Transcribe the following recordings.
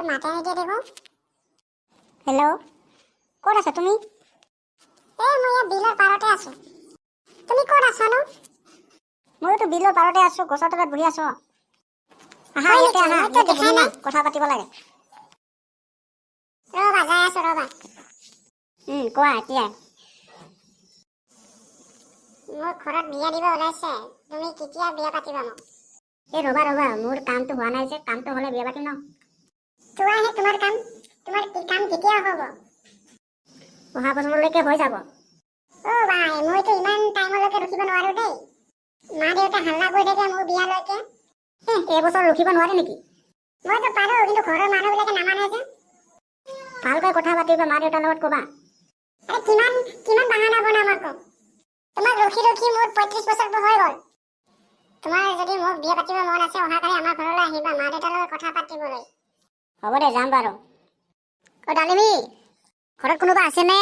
কৰি মাতে নিদিয়ে দেখোন। হেল্ল', ক'ত আছা তুমি? এই মই ইয়াত বিলৰ পাৰতে আছো। তুমি ক'ত আছানো? ময়োতো বিলৰ পাৰতে আছো, গছৰ তলত বহি আছো। আহা, হয় ইয়াতে নেকি? আহা। মইতো ইয়াতে দেখাই বহি নাই। কথা পাতিব লাগে। ৰ'বা, যাই আছো ৰ'বা। কোৱা এতিয়া। মোৰ ঘৰত বিয়া দিব ওলাইছে, তুমি কেতিয়া বিয়া পাতিবা মোক? এই ৰ'বা ৰ'বা, মোৰ কামটো হোৱা নাই যে। কামটো হ'লে বিয়া পাতিম ন। চোৱাহে তোমাৰ কাম, তোমাৰ কি কাম কেতিয়া হ'ব? অহা বছৰলৈকে হৈ যাব। অ' ভাই, মইতো ইমান টাইমলৈকে ৰখিব নোৱাৰো দেই। মা দেউতা হাল্লা কৰি থাকে মোৰ বিয়ালৈকে। এ, এইবছৰ ৰখিব নোৱাৰে নেকি? মইতো পাৰো, কিন্তু ঘৰৰ মানুহবিলাকে নামানে যে। ভালকৈ কথা পাতিবা, মা দেউতাৰ লগত ক'বা। আৰে, কিমান কিমান বাহানা বনাম আকৌ? তোমাক ৰখি ৰখি মোৰ 35 বছৰ হৈ গ'ল। তোমাৰ যদি মোক বিয়া পাতিব মন আছে, অহাকালি আমাৰ ঘৰলৈ আহিবা মা দেউতাৰ লগত কথা পাতিবলৈ। হ'ব দে, যাম বাৰু। অ' ডালিমী, ঘৰত কোনোবা আছেনে?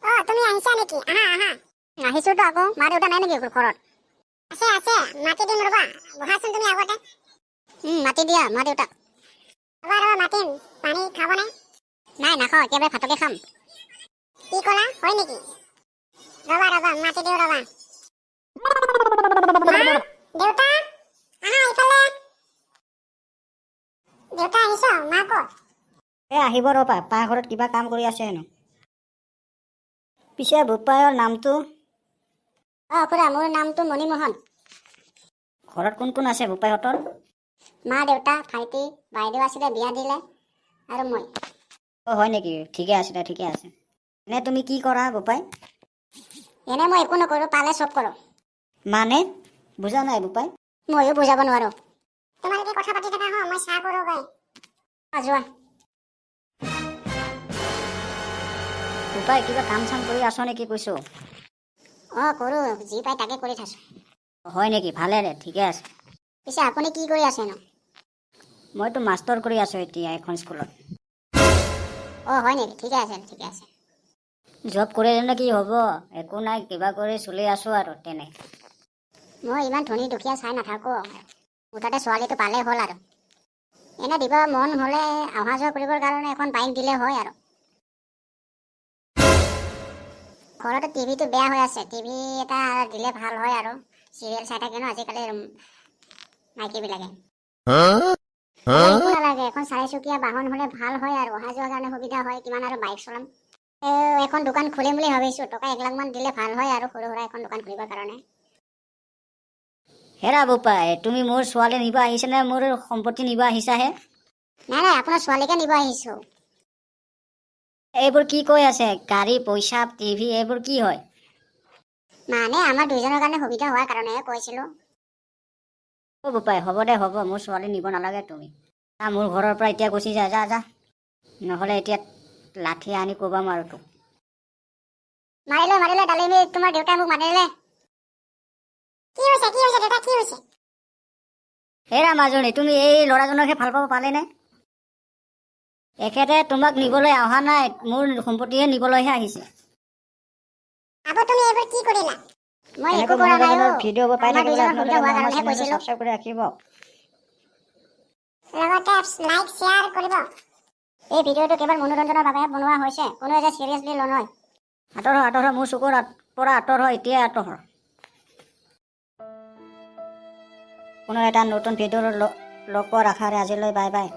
অ', তুমি আহিছা নেকি? আহা আহা। আহিছোতো আকৌ। মা দেউতা নাই নেকি ঘৰত? আছে আছে, মাতি দিম ৰ'বা। বহাচোন তুমি আগতে। মাতি দিয়া মা দেউতাক। ৰ'বা ৰ'বা, মাতিম। পানী খাবনে? নাই, নাখাওঁ, একেবাৰে ভাতকে খাম। কি ক'লা? হয় নেকি? ৰ'বা ৰ'বা, মাতি দিওঁ ৰ'বা। মা, দেউতা, আহা ইফালে। দেউতা আহিছ? মা ক'ত? এ, আহিব ৰ'বা, পাকঘৰত কিবা কাম কৰি আছে হেনো। পিছে বোপায়ৰ নামটো? অ' খুৰা, মোৰ নামটো মণিমোহন। ঘৰত কোন কোন আছে বোপাইহঁতৰ? মা দেউতা, ভাইটি, বাইদেউ আছিলে, বিয়া দিলে, আৰু মই। অ' হয় নেকি? ঠিকে আছে দে, ঠিকে আছে। এনে তুমি কি কৰা বোপাই? এনে মই একো নকৰোঁ, পালে চব কৰোঁ। মানে বুজা নাই বোপাই। ময়ো বুজাব নোৱাৰোঁ। তোমালোকে কথা পাতি থাকা হ, মই চাহ কৰোঁগৈ। অ, যোৱা। বোপাই, কিবা কাম চাম কৰি আছ নেকি কৈছোঁ? অঁ, কৰোঁ, যি পাই তাকে কৰি থাকোঁ। হয় নেকি? ভালে দে, ঠিকে আছে। পিছে আপুনি কি কৰি আছেনো? মইতো মাষ্টৰ কৰি আছোঁ এতিয়া এখন স্কুলত। অঁ, হয় নেকি? ঠিকে আছে, ঠিকে আছে। জব কৰিলেনো কি হ'ব, একো নাই, কিবা কৰি চলি আছোঁ আৰু তেনে। মই ইমান ধনী দুখীয়া চাই নাথাকোঁ, মুঠতে ছোৱালীটো পালেই হ'ল আৰু। এনে দিব মন হ'লে অহা যোৱা কৰিবৰ কাৰণে এখন বাইক দিলে হয় আৰু। ঘৰতে টিভিটো বেয়া হৈ আছে, টিভি এটা দিলে ভাল হয় আৰু। চিৰিয়েল চাই থাকে ন আজিকালি মাইকীবিলাকে। একো নালাগে, এখন চাৰিচকীয়া বাহন হ'লে ভাল হয় আৰু, অহা যোৱাৰ কাৰণে সুবিধা হয়। কিমান আৰু বাইক চলাম? এখন দোকান খুলিম বুলি ভাবিছোঁ, টকা 1 লাখমান দিলে ভাল হয় আৰু, সৰু সুৰা এখন দোকান খুলিবৰ কাৰণে। হেৰা বোপাই, তুমি মোৰ ছোৱালী নিব আহিছা নে মোৰ সম্পত্তি নিব আহিছাহে? নাই নাই, আপোনাৰ ছোৱালীকে নিব আহিছোঁ। এইবোৰ কি কৈ আছে? গাড়ী, পইচা, টিভি, এইবোৰ কি হয়? মানে আমাৰ দুইজনৰ কাৰণে সুবিধা হোৱাৰ কাৰণেহে কৈছিলোঁ। অ' বোপাই, হ'ব দে, হ'ব। মোৰ ছোৱালী নিব নালাগে তুমি। যা, মোৰ ঘৰৰ পৰা এতিয়া গুচি যা, যা যা, নহ'লে এতিয়া লাঠি আনি কোবাম আৰু তোক। মাৰিলে, মাৰিলে ডালিমী, তোমাৰ দেউতাই মোক মাৰিলে। কি হৈছে? কি হৈছে দেউতা, কি হৈছে? হেৰা মাজনী, তুমি এই ল'ৰাজনকহে ভাল পাব পালেনে? এখেতে তোমাক নিবলৈ অহা নাই, মোৰ সম্পত্তিহে নিবলৈহে আহিছে। আকৌ তুমি এইবোৰ কি কৰিলা? মই একো এনেকৈ কৰা নাই মনোৰঞ্জনৰ অ'। ভিডিঅ'বোৰ পাই আমাৰ থাকিবলৈ দুইজনৰ সুবিধা আপোনালোকে হোৱাৰ আমাৰ কাৰণেহে চেনেলটো কৈছিলোঁ। ছাবস্ক্ৰাইব কৰি ৰাখিব। লগতে লাইক, শ্বেয়াৰ কৰিব। এই ভিডিঅ'টো কেৱল মনোৰঞ্জনৰ বাবে বনোৱা হৈছে, কোনো এটা চিৰিয়াছলি নলয়। আঁতৰ হ, আঁতৰ হ, মোৰ চকুৰ পৰা আঁতৰ হ, এতিয়াই আঁতৰ হ। কোনো এটা নতুন ভিডিঅ'ৰ লগ পোৱাৰ আশাৰে আজিলৈ বাই বাই।